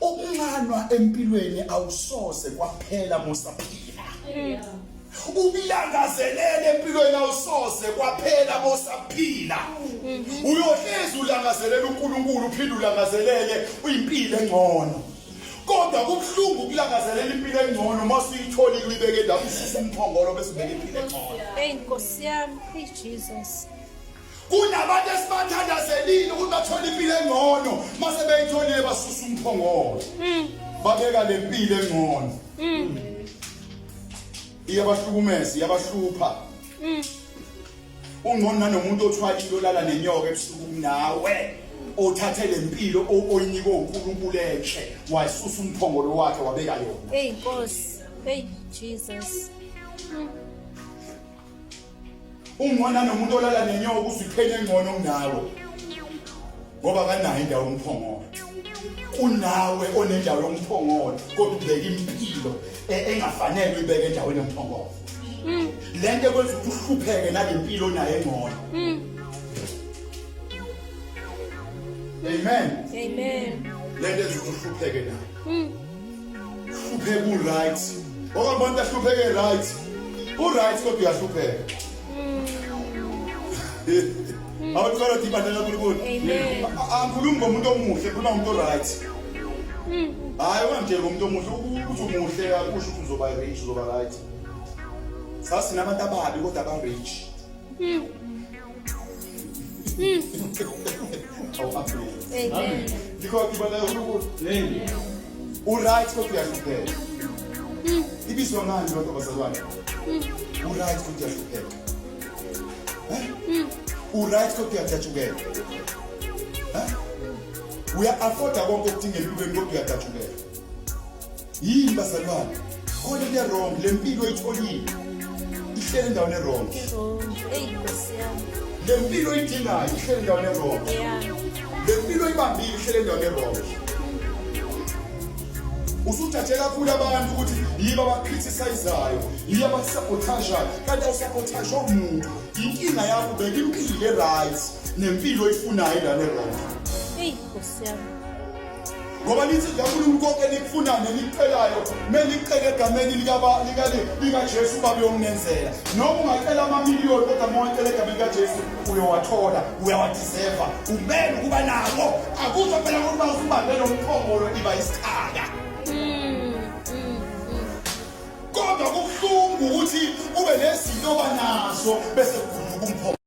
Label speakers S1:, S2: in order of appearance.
S1: Ukuncanwa empilweni awusoze kwaphela mosaphila. Ukulangazelela empilweni awusoze kwaphela mosaphila. Uyohlezi ulangazelela uNkulunkulu uphinde ulangazelele uyimpilo engcono. Kodwa kubuhlungu ukulangazelela impilo engcono uma usuyitholile uyibeke lapho ususa umphongolo bese ubeka impilo engcono.
S2: Hey Nkosi yami, hey Jesus.
S1: Kunabantu esibathandazelile ukuthi bathole impilo engcono, mase beyitholile basusa umphongolo. Babeka le mpilo engcono. Iyabahlukumeza, iyabahlupha. Ungcono nanomuntu othwalile olala nenyoka ebusuku kunawe. Othathe le mpilo oyinikwe uNkulunkulu enhle, wayisusa umphongolo wakhe wabeka yona.
S2: Hey Nkosi, hey Jesus.
S1: Ungcono nomuntu olala nenyoka uzwipheni engcono kunawe. Ngoba kanayo indawo yomphongolo. Kunawe onendawo yomphongolo kodwa ubheka impilo e, engafanele uyibeke endaweni yomphongolo. Lento ekwenza ukuthi uhlupheke nalempilo onayo engcono. Amen.
S2: Amen.
S1: Lento enza ukuthi uhlupheke nayo. Hlupheka u-right. Okwabantu ahlupheke right. U-right kodwa uyahlupheka. Awuqala ukuthi ibandla kaNkulunkulu.
S2: Amen.
S1: Angikhulumi ngomuntu omuhle, khuluma ngomuntu o-right. Hayi ungangitsheli ngomuntu omuhle ukuthi umuhle akusho ukuthi uzoba rich, uzoba right. Sasinabantu ababi kodwa aba-rich.
S2: Amen.
S1: Likhona ibandla kaNkulunkulu. U-right kodwa uyahlupheka. Ibizwa ngani loo nto bazalwane? U-right kodwa uyahlupheka. Eh? U-right kodwa uyajatshukela. Eh? Uya-afforda konke okudinga empilweni kodwa uyajatshukela. Yini bazalwane? Khona into e-wrong, le mpilo oyitholile ihlele endaweni e-wrong.
S2: Hey Nkosi yami.
S1: Le mpilo oyidingayo ihlele endaweni e-wrong.
S2: Yeah.
S1: Le mpilo oyibambile ihlele endaweni e-wrong. Usujaje kakhulu abantu ukuthi yibo abacriticizayo, yibo abasabotajayo, kanti awusabotajwa umuntu. Inkinga yakho ubeka impilo e-right nempilo oyifunayo endaweni e-wrong.
S2: Hey Nkosi yami.
S1: Ngoba lithi kaNkulunkulu konke enikufunayo nenikucelayo menicele egameni likaJesu ubaba uyonenzela. Noma ungacela amamiliyoni kodwa uma wacela egameni likaJesu uyowathola, uyawadeserva. Umele ukuba nawo. Akuzwa phela ngokuba usubambe lo mphongolo iba isichaka. Kodwa kubuhlungu ukuthi ube nezinto obanazo bese kugudluka umphongolo.